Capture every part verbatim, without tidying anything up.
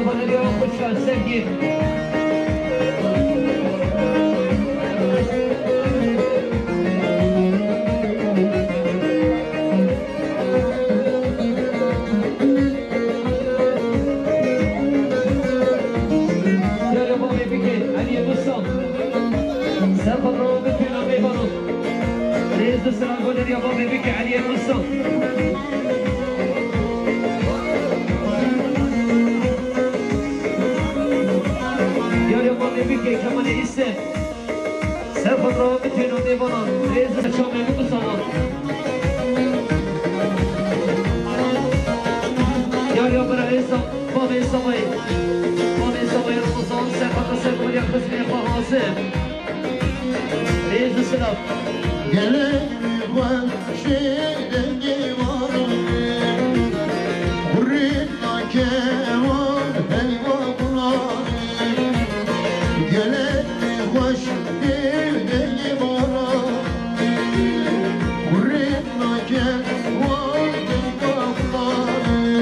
Banerya xweşa sevgî. Yare bavê bike, Eliyê Musal. Serxwe rava bitûna mêvanan. Rêz û silav goderiya bavê bike, Eliyê Musal. Yare bavê bike, Kemalê Îse. Serxwe rava bitûna mêvanan. Rêz û çavê bikusana. Yare bira Êsa. Bavê Samayê, bavê Samayê Ramazan, serhata sergoya xizmê xwe hazir. Rêz û silav. Gelek xweş ê dengê baranê, xurîna kewan heyva gulanê. Gelek xweş ê dengê baranê, xurîna kewan heyva gulanê.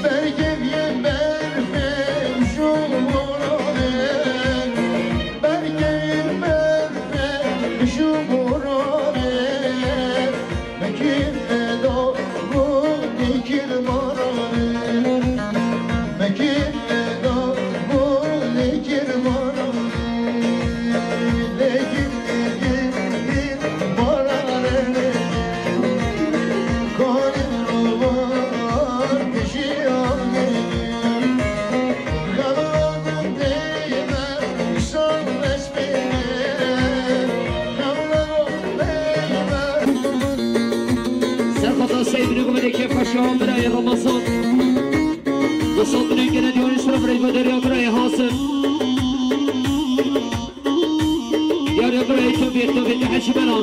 Bergê viyê berfê û şû boranê, bergê viyê berfê û şû boranê, mekî eda gunî kirmananê, mekî eda gunî kirmananê, lê gîn, lê gîn, gîn baranê. Serxata Seydî Nigumedê Kêfxweşa birayê Ramazan. Du sed milyon gene diyarî sira birayê Baderiya birayê Hasim. Yare birayê Tobî, Tobî te heşî bena.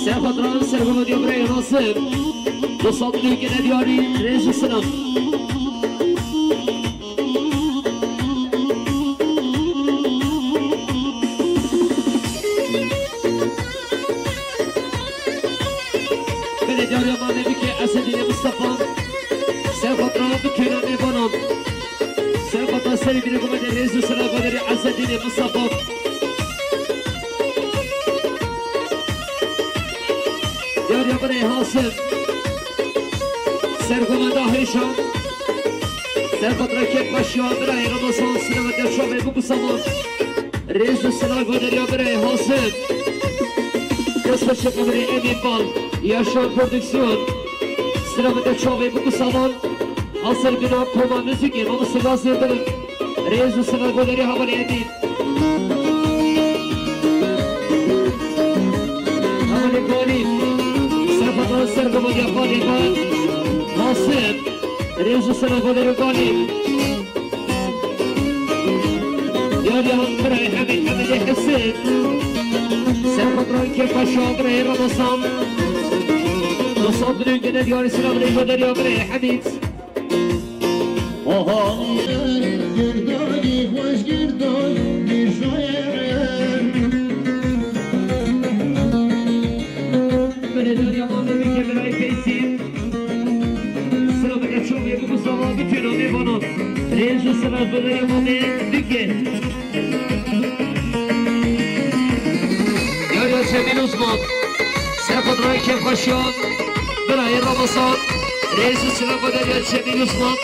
Serxatran serxatran birayê Rasim. Du sed milyon gene diyarî rêz û silam. Belê diyarî mamê bike Esedînê Mistefa. Serxatran bi kêna mêvanan. Serxata serî bîne gumedê rêz û silav goderî Ezzedînê Mistefa. Yar ya birê Hasim. Sergomenda Hêşan. Serxatra kêfxweşiya birayê Ramazan, silav te çavê biku saman. Rêz û silav goderî ya birayê Hasim. Dest xweş Emrê Emîn Bal. Yaşar Prodüksiyon. Silav te çavê biku saman. Hasir bîna koma muzîkê, mamoste Gazê Bilim. Rêz û silav goderî hevalê Emîn. Hevalê Galî. Serxatran sergomediya Galî Bal. Hasim. Rêz û silav goderî Galî. Yar ya birayê Hemîd, Hemîdê Hesên. Serxatran kêfxweşa birayê Ramazan. Du sed milyon gene diyarî silav rê goderî ya birayê Hemîd. Oho. Girdanî xweş girdan, girşayê. Belediye Yamanlı Mükemmel Peysi. Sıra bile çok iyi bu sabah bütün o bir bana. Rêz û silav goderî mamê bike. Yar ya Cemîl Osman. Serxatran kêfxweşiyan. Birayê Ramazan. Rêz û silav goderî ya Cemîl Osman.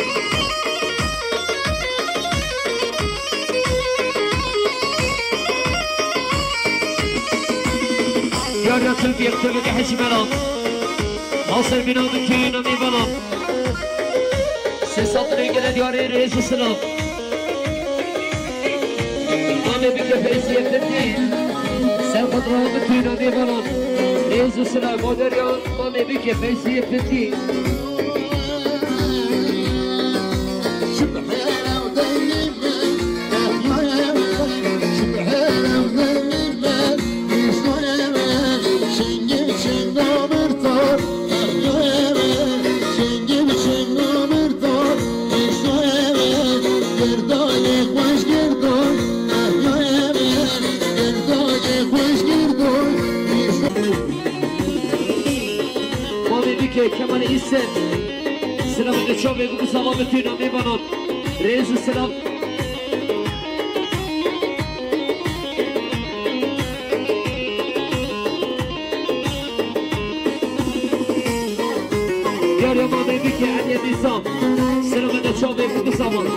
Yar ya Türkiye, Türkiye Hecimera. Nasir bîna bikî namî bana. Sê sed lê gele diyarê rêz û silav. Namê bike Feyziyê Pirtî. Serxatran bikî namî bana. Rêz û silav goderî ya namê bike Feyziyê Pirtî. Mamê bike Kemal Îsem. Silav te çavê biku sawa bitûna mêvanan. Rêz û silav. Yar ya mamê bike Eliyê Nîzam. Silav da çavê ku bizaman.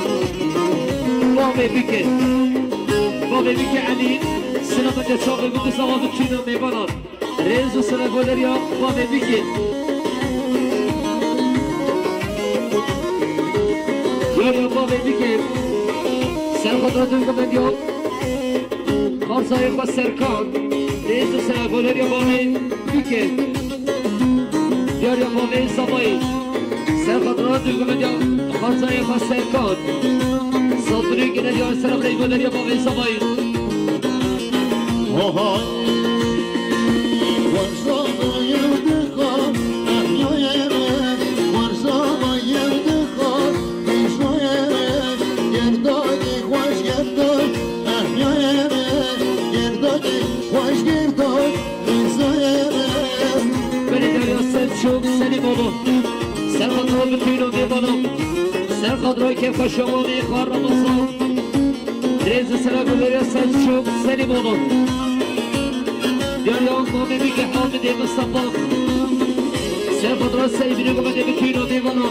Mamê bike. Mamê bike Elî. Silav da çavê ku bizaman, bi tîna mêvanan. Rêz û silav goderiya mamê bike. Yar ya mamê bike. Ser xwe da dû gumendiya. Xarzayê xwe Serkan. Rêz û silav goderiya mamê bike. Yar ya mamê Sabayî. Ser xwe da dû gumendiya. Xarzayê xwe Serkan. Saldırı gene ya silav rêz goderiya mamê Sabayî. Oha. Belê derya Selçuk Selîmoğlu. Ser xatirê bi tîno dê bana. Ser xatirê kêfxweşiya mamê xwe Ramazan. Rêz û silav goderiya Selçuk Selîmoğlu. Derya mamê bike Hamidê Mustafa. Ser xatirê Seybînê gumendiya bi tîno dê bana.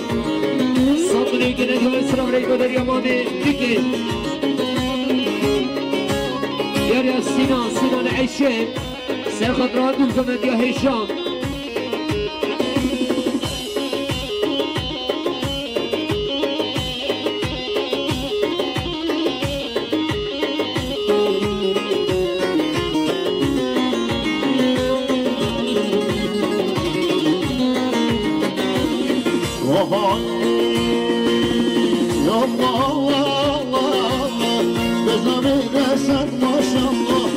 Saldırı gene ya silav rêz goderiya mamê bike. Derya Sinan, Sinan Eyşe. Ser xatirê dû gumendiya hêşan. Oha. Ya Allah, Allah, Allah. Gözüme versen maşallah.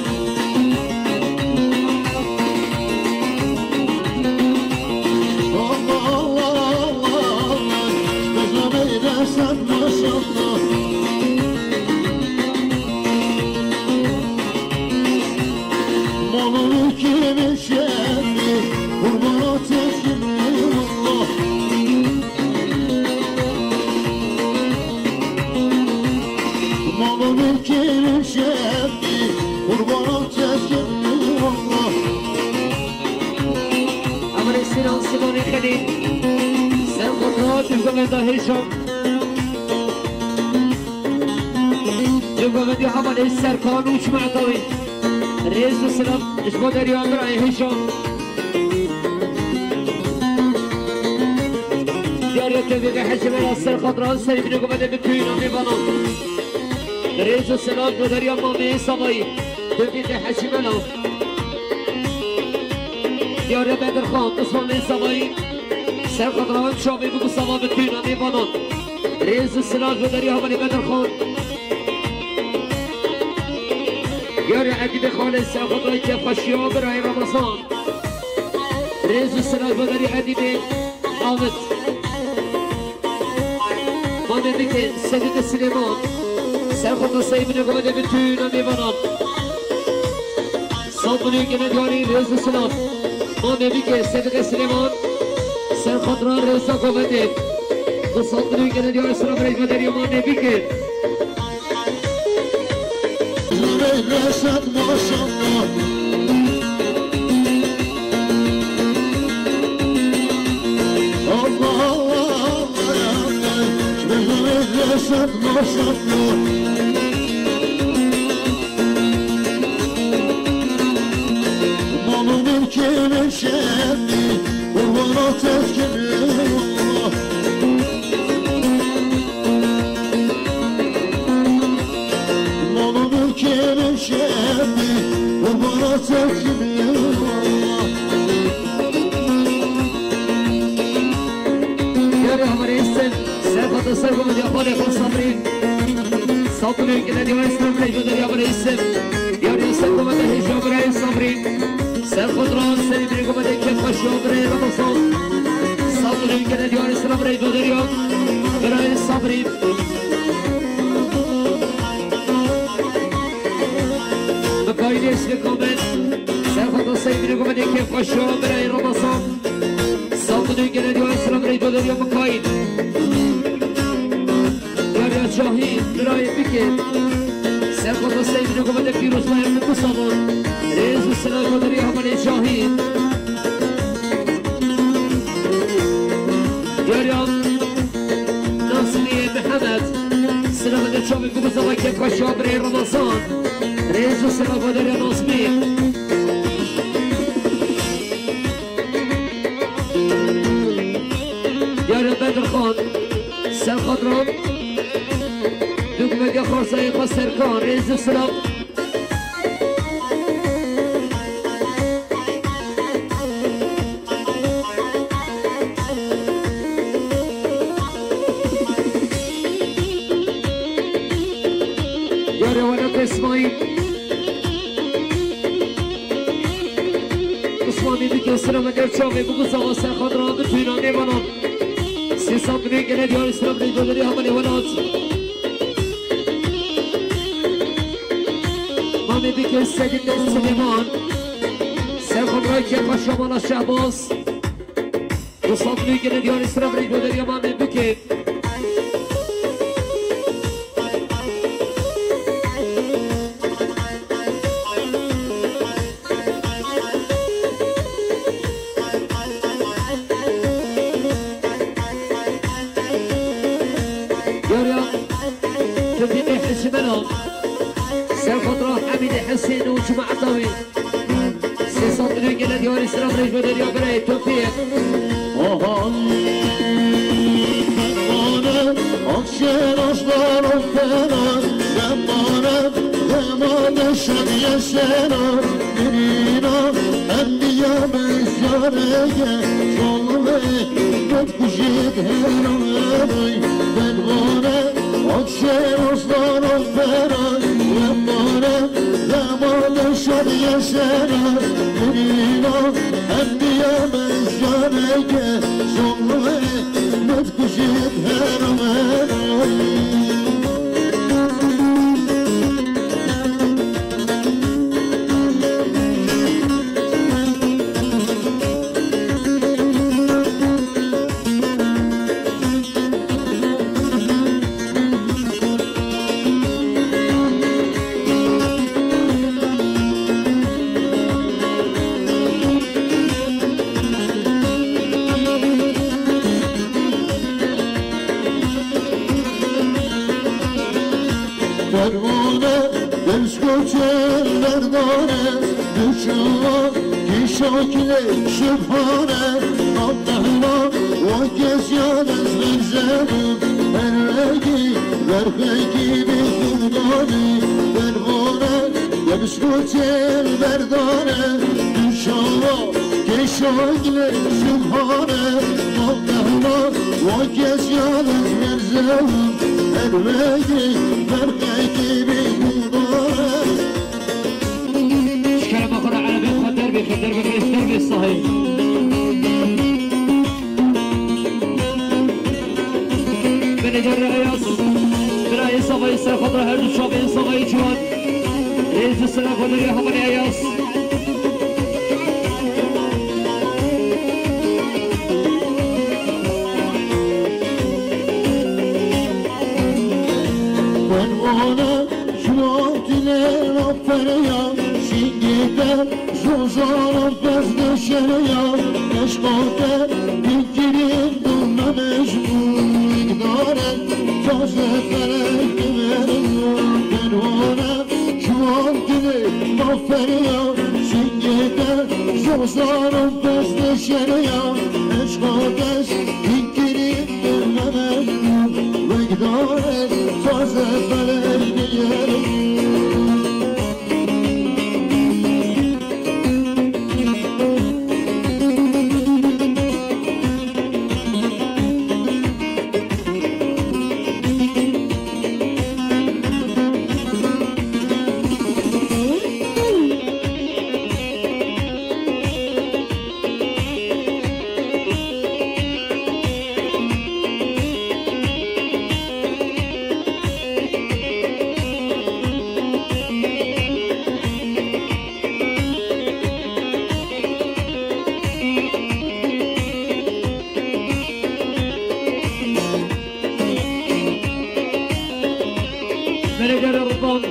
Allah, Allah, Allah, Allah. Gözüme versen maşallah. Malını kimin şerri, kurban ateşini Allah. Malını kimin şerri, kurban ateşini Allah. Amanê Sinan Sinanê Xelîl. Ser xwe da dû gumenda hêşan. Dû gumendi Amanê Serkan û çima etawî. Rêz û silav ji bo derya birayê hêşan. Diyar ya kevê ve hecimela ser xatira Seybînê gumendê bi tûyîna mêvanan. Rêz û silav ji bo derya mamê Sabayî. Dökê te hecimela. Diyar ya Bedirxan, Osmanê Sabayî. Ser xatira çavê bi Saba bi tûyîna mêvanan. Rêz û silav ji bo derya hevalê Bedirxan. Diyar ya Edîbê Xalê, ser xatira kêfxweşiya birayê Ramazan. Rêz û silav ji bo derya Edîbê Avit. Mamê bike Sedîqê Silêman. Ser xatira Seybînê gumendê bi tûyîna mêvanan. Saldırı gene diyarî rêz û silav. Mamê bike Sedîqê Silêman. Ser xatira rêza gumendê. Bu saldırı gene diyarî silav rêz ve derya mamê bike. Reşat maşallah. Allah Allah Allah. Reşat maşallah. Malının kimin şerri, kurban ateş gibi Allah. Malının kimin şerri, kurban ateş gibi Allah. Yarı hamar isim, sen fata sen bunu yapar yapar sabrin. Sabri gelen ya İslam rejde ya bana isim. Yarı sen bana da hijab rey sabrin. Ser xwe diran serî birê gomedê kêfxweşiya birê Ramazan. Sabrî gene diyarê silam rey doderiya. Birayê Sabrî. Mikaîlê Şilikamen. Ser xwe da serî birê gomedê kêfxweşiya birayê Ramazan. Sabrî gene diyarê silam rey doderiya Mikaîl. Diyarê Şahî, birayê bike. Serkota Seydî Nikometê Pîrozbayê Muku Savan. Rêz û silav goderî hevalê Şahî. Yariya Nazmî Mihemed. Silav goderî çavê Muku Savan Kepka Şabirê Ramazan. Rêz û silav goderî Nazmî. Yariya Bedirxan. Serxadran. Dugmeke xarsayê xwe Serkan, rêz û silav. Yarê Welat Esmaîl. Osmanî bike silav eger çavê Muku Savan Serxadran bi tûna nêvanan. Sê sed milyon gele diyarî silav rêzgoderî hevalê Welat. Mamê bike Sedî Dest Silêman. Serxadran Kepka Şamala Şehbaz. Sê sed milyon gele diyarî silav rêzgoderiya Mamê bike. Yariya Tevfîqê Hişmena. Serxadran Hemîdê Hesên û cemaeta wî. Sê sed milyon gele diyarî silav rêzgoderiya birayê Tevfîq. Aha. Demane, akşenaşlar opera, demane, demane şadiye sena, birina, endiya bezarege, zolme, kujit herame, demane, akşenaşlar opera, demane, demane şadiye sena, birina, endiya bezarege, zolme, Pervane, dewskoçên derdane, diçûna kîşakilê şibhane, nabdehna wa kesyan ez merzebû, her regî berfekî bî xûdanî. Pervane, dewskoçên derdane, diçûna kîşakilê şibhane, nabdehna wa kesyan ez merzebû, her regî berfekî bî xûdanî. Ji kerema xwe re erebê xwe derbê xwe, derbê xwe, derbê sahê. Menecer Eyas, birayê Savayê Serxadran, her du çavê Savayê Ciwan. Rêz û silav goderî hevalê Eyas. Pervane, Ji wextî lê navpereya şîngê te, zozanan pez de şereya, eşqa te bîn kirîn dû me mecbûr. Wîkdare taze felek dimerim perwane. Ji wextî lê navpereya şîngê te, zozanan pez de şereya, eşqa te bîn kirîn Lêgerê Rizvan,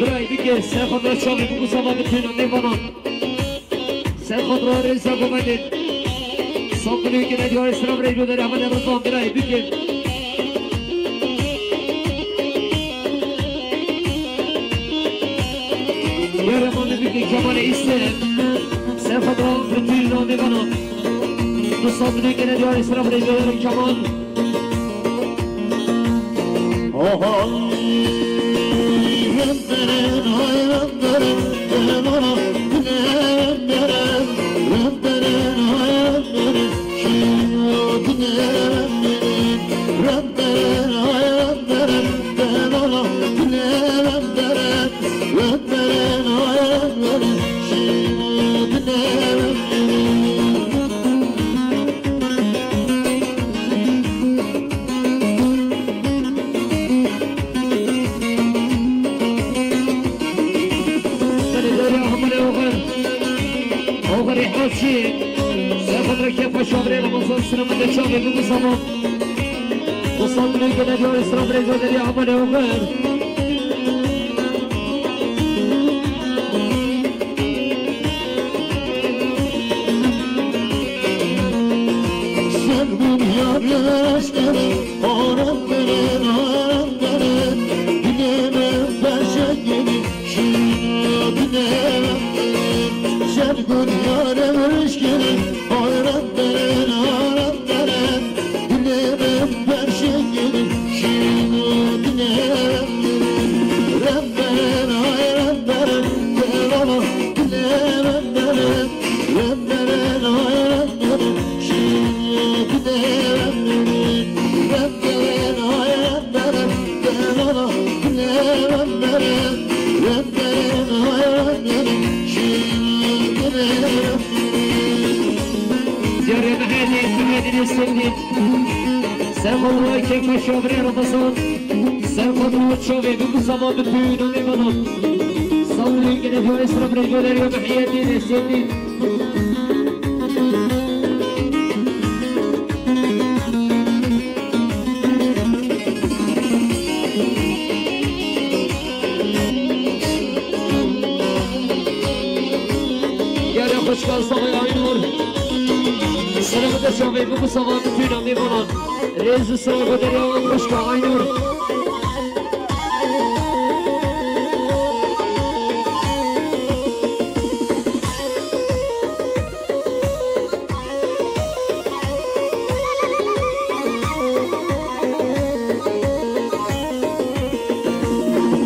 birayê bike, ser xwe de çavê bû, sava bi tîna mêvanan. Ser xwe de rêza govendên. Sandinûkê ne diyarê sira birayê goderê hevalê Rizvan, birayê bike. Yarê mane bike Kemalê Îstem. Ser xwe de bi tîna mêvanan. Du sandinûkê ne diyarê sira birayê goderê Kemal. Belê derya hevalê oxir. Oxirê hewşî. Ser xwe de kêfa şavirê Ramazan sinemete çavê bibu zaman. Dostlar, bu gene diyor, İslam Rezo derya hevalê oxir. Sen bu diyarı eşkere, aram beren, aram beren, bilemem ben şekeri, şirin bilemem. Sen bu diyarı eşkere, aram beren, aram beren, bilemem ben şekeri, şirin bilemem. Rem beren, ay rem beren, beren, bilemem beren. Diyarê me heyetê, heyetê destevî. Ser xwe de kêfa şavirê Ramazan. Ser xwe de çavê bibu zaman bi pû navê vana. Sandinûkê ne diyarê sira birayê goderê me heyetê destevî. Yarê xwişka Savê Aynur. Serê min de çavê bibu sava bi tîna mêvanan. Rêz û sira goderê xwişka Aynur.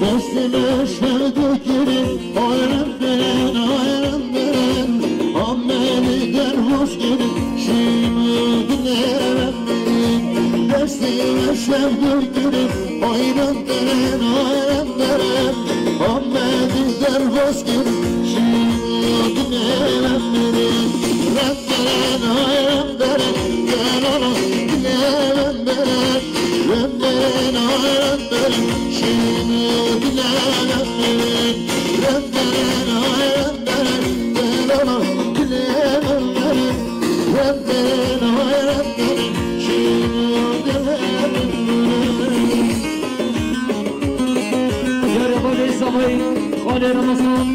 Destime şevdo kirin, ayran beren, ayran beren. Ameli dervos kirin, şîm dinere. Destime şevdo kirin, ayran beren, ayran beren. Ameli dervos kirin, şîm dinere. Yarê xalê Samay, xalê Ramazan.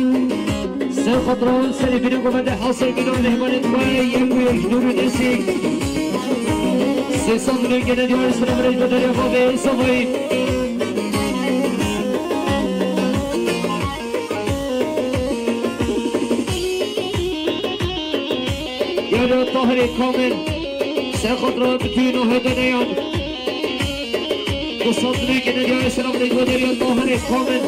Ser xwe dirawin serê bîrê govende hasê bîna mehmanên xwe yên ku yek ji dûr û destî. Sê sandinûkê ne diyarê sira birayê goderê Bavê Savayî. Yarê Tahirê Kamil. Ser xwe dirawin bi tûyî nû hêdeneyan. Du sandinûkê ne diyarê sira birayê goderê Tahirê Kamil.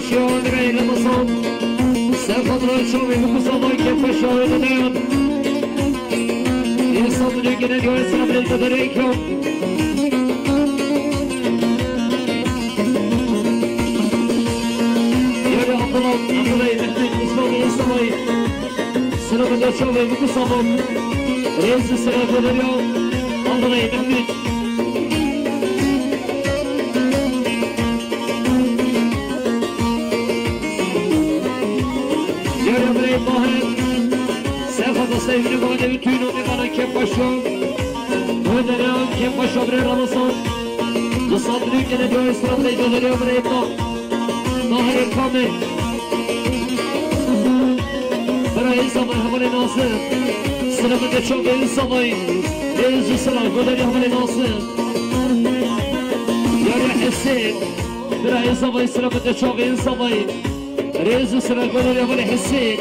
Şahin Ramazan. Ser xatira çavê min ku zavayê kêfxweş şahin dedeyan. Ê sandinê gene diyarê sira bilê deverê ikram. Yarê Abdullah, Abdullah Mehmet Mustafa Mustafa. Selamet ya çavê min ku zavayê. Rêz û selam ya Abdullah Mehmet. Yara birê Tahir. Sefa da sevgili bana bir tüyün o bana kep başa. Ödere kep başa birê Ramazan. Bu sandırı kene diyor İslam Bey, ödere birê Tahir. Tahir Kamil. Birayê zavay hevalê Nasir. Selamet ya çavê zavay. Rêz û selam, ödere hevalê Nasir. Yarê Hesên. Birayê zavay, selamet ya çavê zavay. Rêz û selam, ödere hevalê Hesên.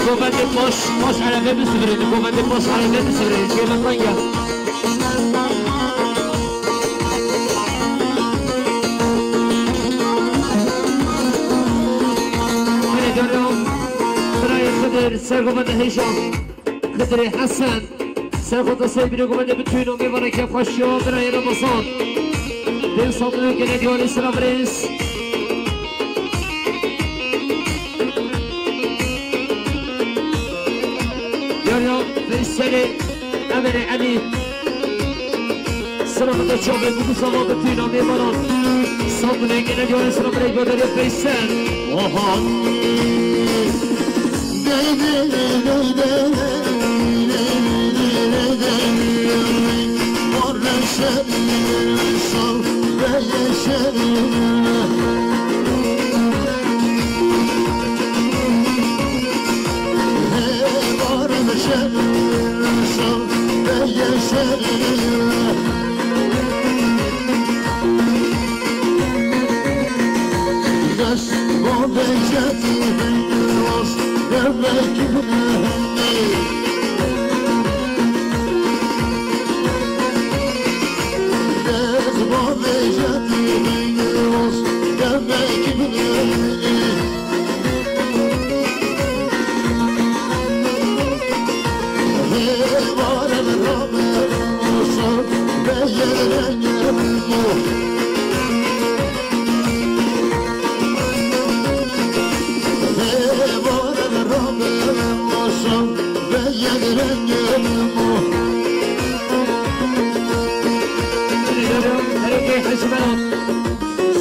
Govendê paş, paş erebe bisivirê, govendê paş erebe bisivirê, kême tanya. Hene dönüyor. Sırayı Hıdır, Sergovende Heyecan. Hıdır'ı Hasan. Sergota sevgili govende bütün o meyvana kef hoş yo, birayê Ramazan. Bin sandığın gene diyor İslam Reis. Yarya Veyselî, Emirê Elî. Sira min de çavê bû, bi zava bi tîna mêvanan. Sandinê gene diyarê sira min ey goderê Veysel. Oha.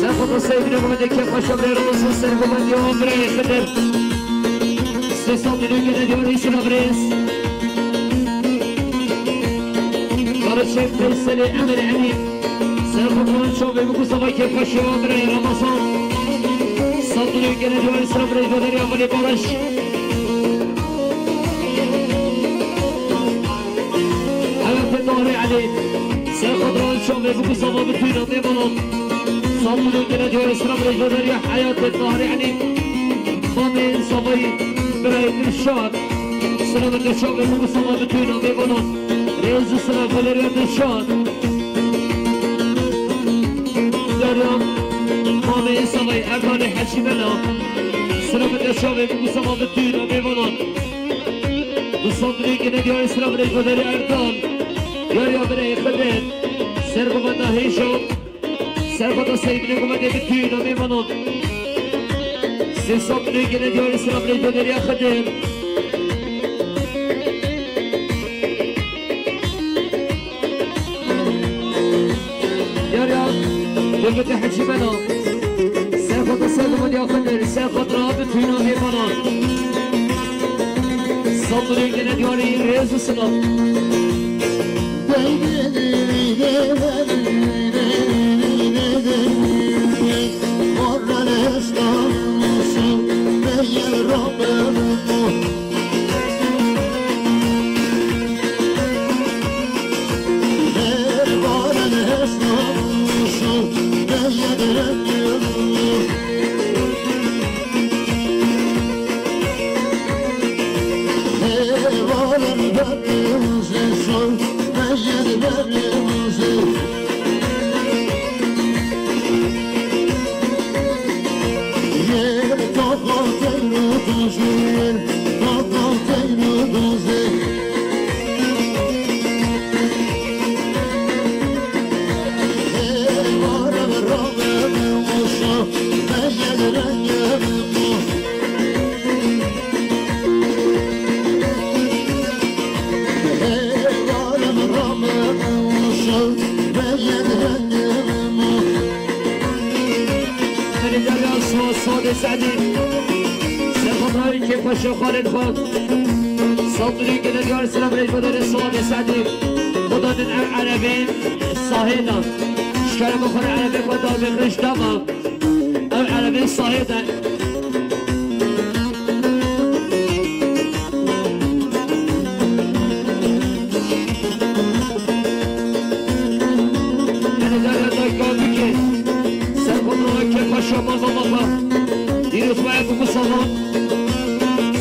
Serxota sevgili Mehmetê kêf xweş e, birê Ramazan Serxota diyo birê Xedir. Sê sal dî nû gene diyo nîşin a birêz. Barışek Veyselê Emir Elî. Serxota çavê bû ku zava kêf xweş e, birê Ramazan. Sal dî nû gene diyo nîşin a birêz, Baderiya Mali Barış. Heyatê Tahirê Elî. Ser xwe diran çavê bû ku zava bi tûyna mêvanan. Sal dû gene diyarê sira bi rêjvedariya heyatê Tahirê Elî. Mamê zavayî birayê Dilşad. Sira bi çavê bû ku zava bi tûyna mêvanan. Rêz û sira xwe leriya Dilşad. Dariya mamê zavayî Erdalê Hecî Mela. Sira bi çavê bû ku zava bi tûyna mêvanan. Sandrî gene diyarê sira birê Goderî Erdal. Yariya birê Xidir. Ser bavenda hêşo. Ser bavenda Seydinê Gomedê bi tûyîna mêvanan. Sê Sandrî gene diyarê sira birê Goderî Xidir. Yar yar, Döwletê Hecî Mela. Ser xwe ser li Weliya Xedir, ser xwe dira bi tûyna mêvana. Sandrî gene diyarî rêz û silav. Xerîdariya Suad Sedî. Sefadarî kêfxweşiya xalên xwe. Sandrî gele diyar sira birêz Goderê Suad Sedî. Xwe danin ev erebê sahê de. Ji kerema xwe re erebê xwe darbê xirîş dama. Ev erebê sahê de. Dayka bike. Ser kontrola kêfxweşiya mama mama. Dîrê xwe bi musalon.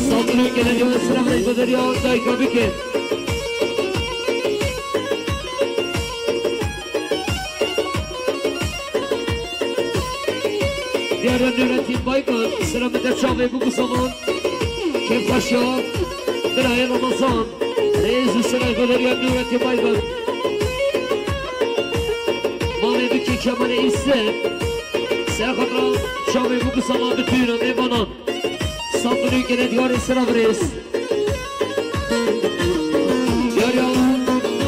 Saldırı gelen yolu sıra ve Goderiya dayka bike. Diyarê Nurettin Baykan, sira min de çavê bû bi zaman. Kêfxweşiya birayê Ramazan. Rêz û sira Goderiya Nurettin Baykan. Malê bikî Kemalê Îsê. Sira xwe ra çavê bû bi zaman bi tûyra mêvanan. Sandrî gene diyarê sira birêz. Yariya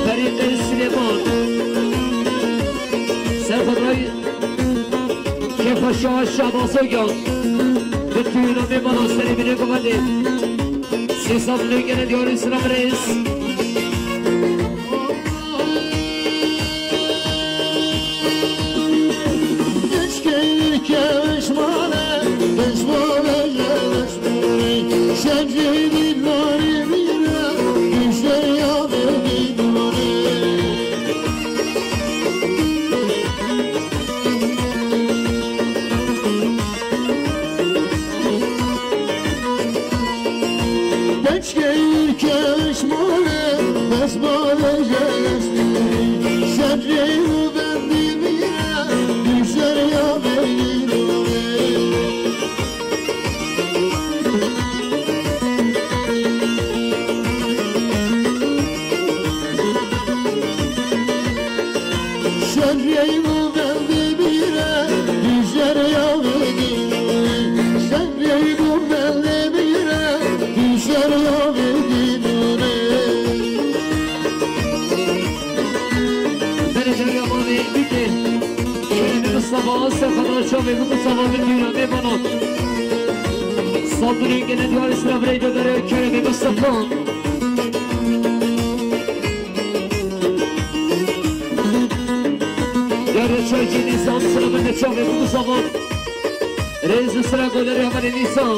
Ferîqê Silêman. Serxwedayî Kêfa Şaha Şahbaz Ogan. Bi tûyîna mêvana serê binê guvendê. Sê sandrî gene diyarê sira birêz. Berê Derya Mavê Bikê. Şerîfê Mustafa, Sefa Çavê, Mustafa Bikê, Mêvana. Saldırı gene diyarê sira bireyde bere Keremê Mustafa. Diyarê Çaycî Nîsan, sira bende Çavê, Mustafa. Rêz û sira Golerê Hevalê Nîsan.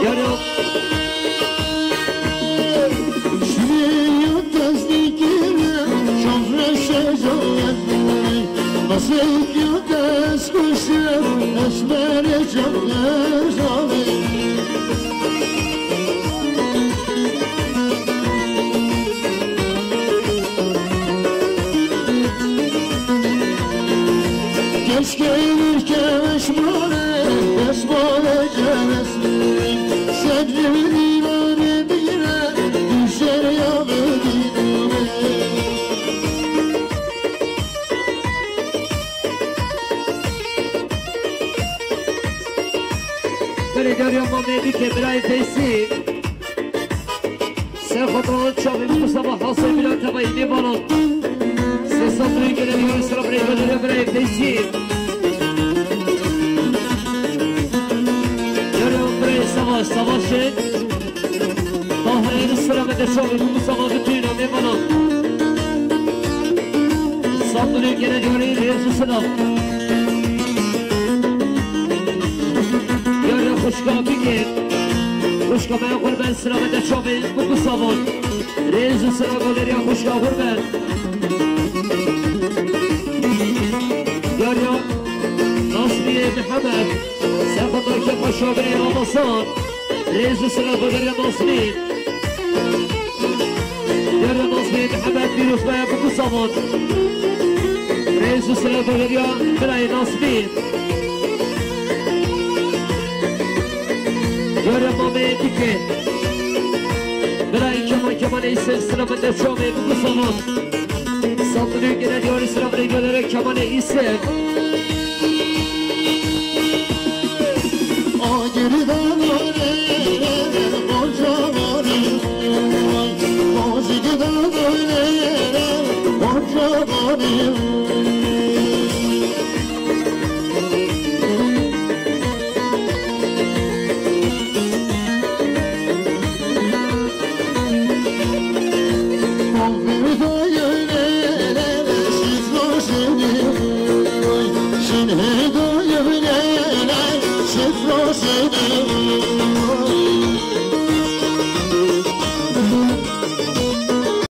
Yaro. Keşke ülke eşmane, esma Berê cariya mamê bike birayê Feysî. Ser xwe çavê min Mustafa Hasê bila tevayî nêvanan. Sê sed lirê gele diyarê sera birê gele birayê Feysî. Cariya birayê Savaş, Savaşê. Tahirê sira me de çavê min Mustafa Gutuyna nêvanan. Sandulê gele diyarê rêz û silav. Yara xwişka bike. Xwişka me xurben sira me de çavê min Mustafa. Rêz û silav galeriya xwişka xurben. Yara Nasriyê Mihemed. Serxwedar Kefa Şabirê Ramazan. Rêz û silav galeriya Nasrî. Yara Nasrî Mihemed Pîrozbaya Bikusavan. Rêz û silav galeriya Birayê Nasrî. Yara Mamê Dike. Birayê Kemal Kemalê Îsir silav me de çavê Bikusavan. Sandulê gele diyarê silav rê galeriya Kemalê Îsir.